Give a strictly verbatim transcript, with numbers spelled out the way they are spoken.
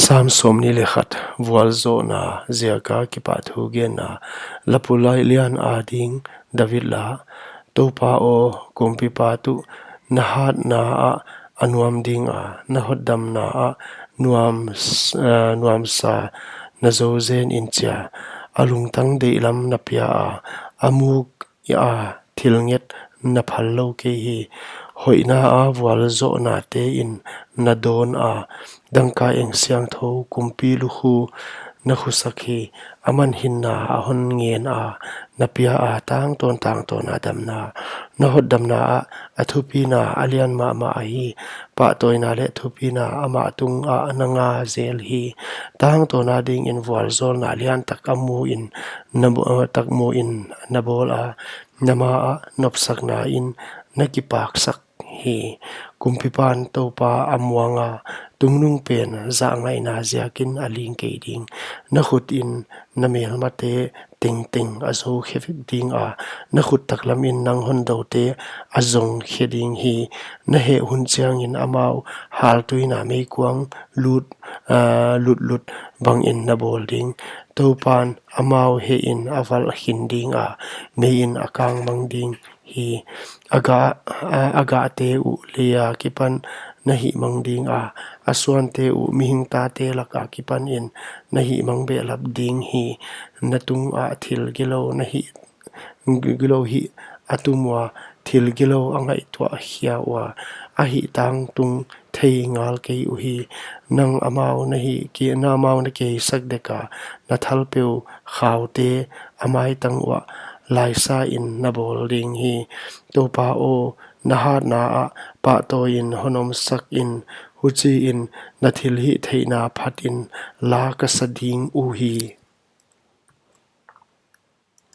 Tam sawmnih leh khat. Vualzohna ziaka kipahthu genna. Lapulai lian ading David la. Toupa aw, kumpipa tuh na hatna ah a nuam dinga, na hotdamna ah nuam, eh, nuamsa na zou zen in chia. A lungtang deihlam na pia a, a muk a thil nget na phal lou kei hi. Hoihna a vualzohna te in na dawn a, dangka eng siangthou kumpi lukhu na khusak hi. Aman hinna a hon ngen a, na pia a tangtawn tangtawn a damna. Na hotdamna ah a thupina a lian mahmah ahi. Pahtawina leh thupina amah tungah na nga zel hi. Tangtawn adingin vualzawlna liantak a mu in na bo-, tak mu in na bawl a, na ma ah nopsakna in na kipaksak hi. Kumpipan Toupa a muang a, tungnungpen zahngaihna ziakin a ling kei ding. Na khut in na melmate tengteng a zou khe dinga, na khut taklam in nang hondoute a zong khe ding hi. Na heh hun chiangin amau haltuina meikuang lut, ah, lutlut bangin na bawl ding. Toupan amau heh in a valh khin dinga, mei in a kangmang ding hi. A gah, a, a gahte uh lei akipan na hihmang dinga, a suante uh mihing tate lak akipan in na hihmang behlap ding hi. Na tungah thil gilou na hih, gilou hih a tum ua, thil gilou a ngaihtuah khia ua, a hih tangtung thei ngal kei uhi. Nang amau na hih ki, na amau na keisak deka, na thalpeu khaute a maitang uah laisa in na bawl ding hi. Toupa aw, na hatna ah pahtawi in hon omsak in, huchiin na thilhihtheihna phat in la ka sa ding uhi.